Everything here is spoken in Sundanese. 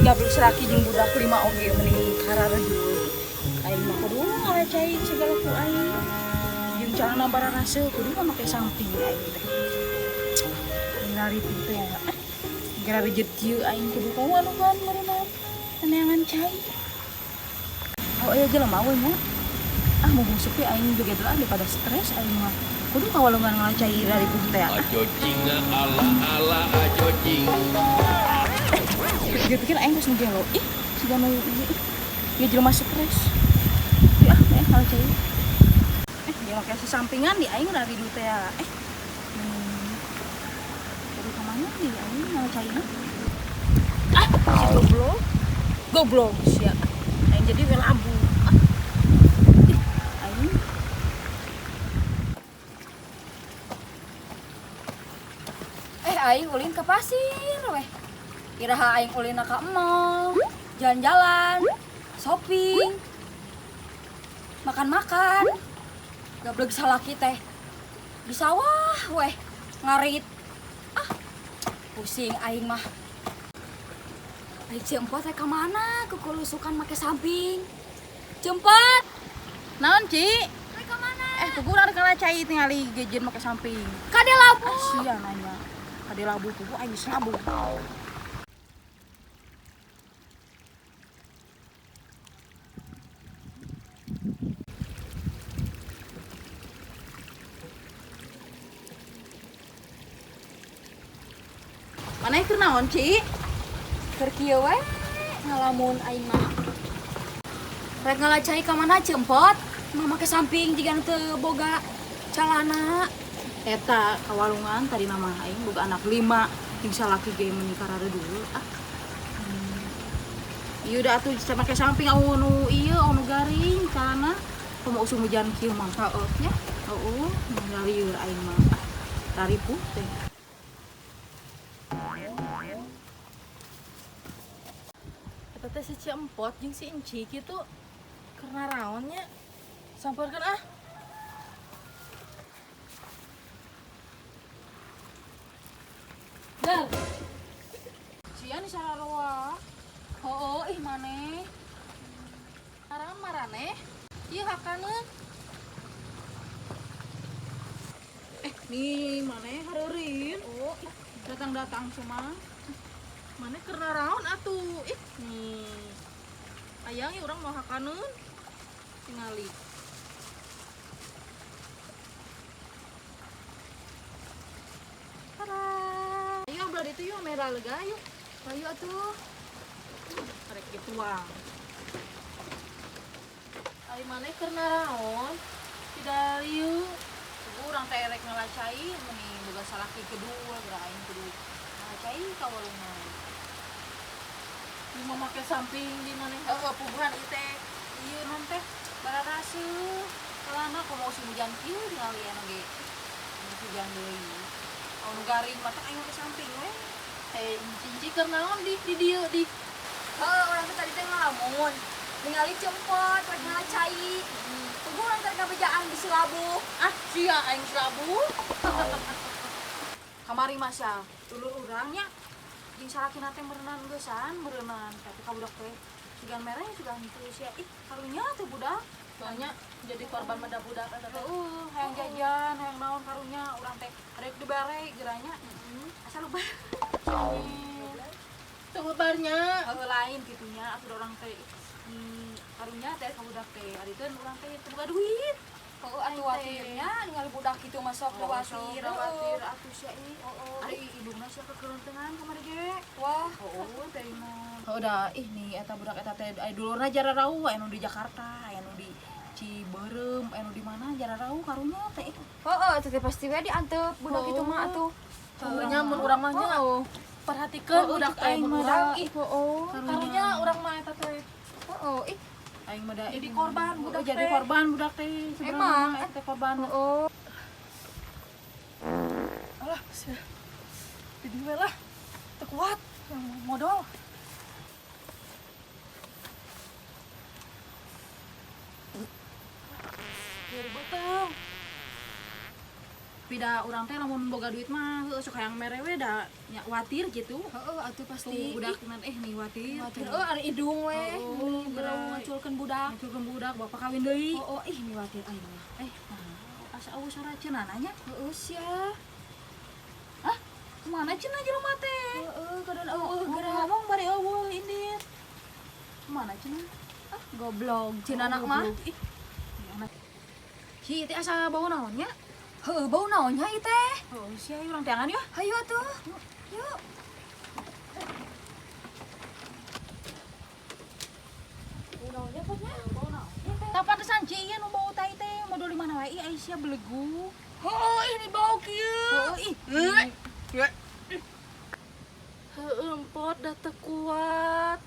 Gablek salaki jeung budak lima oge mending karareduh. Aing mah kudu ngala cai segala ku aing. Jeung calana bararaseuh kudu mah make samping aing teh. Ngari teh ah. Gara rejet kieu aing kudu ka walungan meureunna neangan cai. Oh aya jelema we nya. Ah, mumpung sepi aing joget lah daripada stres aing mah. Kudu ka walungan ngala cai raripuh teh ah. Ajo cinga ala ala ajo cing. Pikir-pikir aing geus ngegelo. Ih, siga nu ieu ih. Ieu jelema stres. Ih ah, ngala cai. Dia make sasampingan di aing raridu teh ah. Kudu ka mana di aing ngala caina? Ah, si goblok. Goblok sia. Aing jadi we labu. Ah. Ih, aing Aing ulin ke pasir weh. Iraha aing ulin ka mall, jalan-jalan, shopping, makan-makan. Gablek salaki teh di sawah weh, ngarit. Ah, pusing aing mah. Aing Cempot teh ka mana kukulusukan make samping. Cempot. Naon, Ci? Rek ka mana? Kugu urang rek ngala cai tingali gejen make samping. Kade labu. Ah, sia nanya. Kade labu kugu aing geus labu. Mana keur naon, Ci? Keur kieu we ngalamun aing mah. Rek ngala cai ka mana Cempot? Mah make samping jiga nu teu boga calana. Eta ka walungan tadi mah aing boga anak 5 jeung salaki ge meuni karareduh ah. Ieu da atuh bisa make samping au nu ieu au nu garing calana. Komo usum hujan kieu mah. Heeh nya. Heeh, ngalieur aing mah. Ah, taripuh teh. Eta teh si Cempot jeung si Enci kitu keur naraon nya. Sampeurkeun ah. Dar. Sia ni sararoa. Heueuh ih maneh. Naraon maraneh? Ieu hakaneun. Nih maneh hareureun. Oh, datang-datang semua. Maneh keur naraon atuh? Ih, nih. Hayang ieu urang mau hakaneun. Tingali. Tara. Ayo belah ditu yuk, merah lega yuk. Ayo atuh. Karek dituang. Ari maneh keur naraon? Tidak liu. Kudu urang teh rek ngala cai meni boga salaki kedua geura aing kudu ngala cai ka walungan. Ieu mah make samping di maneh. Heeh, puguhan ieu teh. Ieu non teh bararaseuh. Kalana komo usum hujan kieu tingali anu ge. Usum hujan deui. Anu garing mah teh aing make samping we. Inci keur naon di dieu di? Heeh, urang teh tadi teh ngalamun. Ningali Cempot rek ngala cai. Tunggu urang teh kabejaan di Silabuh. Ah, sia aing Silabuh. Kamari masa dulur urang nya jeung salakina teh meureunan geusan, meureunan tapi ka budak teh sugan mereh sugan teu sia. Ih, karunya teh budak. Soalnya jadi korban meda budak eta teh. Heeh, hayang jajan, hayang naon karunya urang teh rek dibere geranya. Asa lebar. Teu lebarnya. Heeh, lain kitunya atuh urang teh. Karunya teh ka budak teh. Ari teh urang teh teu boga duit. Heeh, atuh watirnya ningali budak kitu mah sok Oh, watir. sok watir atuh sia ih. Heeh. Ari indungna sia kekeruntengan kamari ge. Wah, Heeh, teh mah. Heuh da, ih nih eta budak eta teh aya dulurna jararauh aya nu di Jakarta, aya nu di Cibeureum, aya nu di mana jararauh karunya teh. Heeh, eta teh pasti we diantep budak kitu mah atuh. Heeh, nya mun urang mah nya. Heeh. Perhatikeun Heeh, budak cek teh aing mun mah urang da. ih. Heeh. Karunya urang mah eta teh. Heeh, ih. Aing mah da Jadi ih. korban Heeh, budak jadi teh. korban budak teh. Sebenarnya Emang. mah eta teh korban. Heeh. Alah, sia. Di dieu lah. Teu kuat, modal. Nyeri beuteung. Tapi da urang teh lamun boga duit mah heueuh sok hayang mere we da nya watir gitu. Heeh, atuh pasti. Tuh budak nih watir. Watir eueuh ari hidung we. Oh, Gerau berai. ngaculkeun budak. Ngaculkeun budak bapak kawin deui. Oh, oh, ih miwatir aing mah. Nah, asa eueuh suara cenah nya. Heeh sia. Hah? Kemana cenah jelema teh? Heeh, kadon eueuh geura. Ngomong bari eueuh indit. Kemana cenah? Ah, goblok cenah anak mah. Goblok. Ih. Anak. Si teh asa bau naon nya? Heueuh, bau naon nya ieu teh? Oh, sia urang teangan yeuh. Hayu atuh. Yuk. Bau naonnya potnya? Bau naon? Tah pantesan ci ieu nu bau tai teh modal di mana wae ih Aisyah belegu. Heueuh, ini bau kieu. Heueuh ih. Heueuh empot da teu kuat.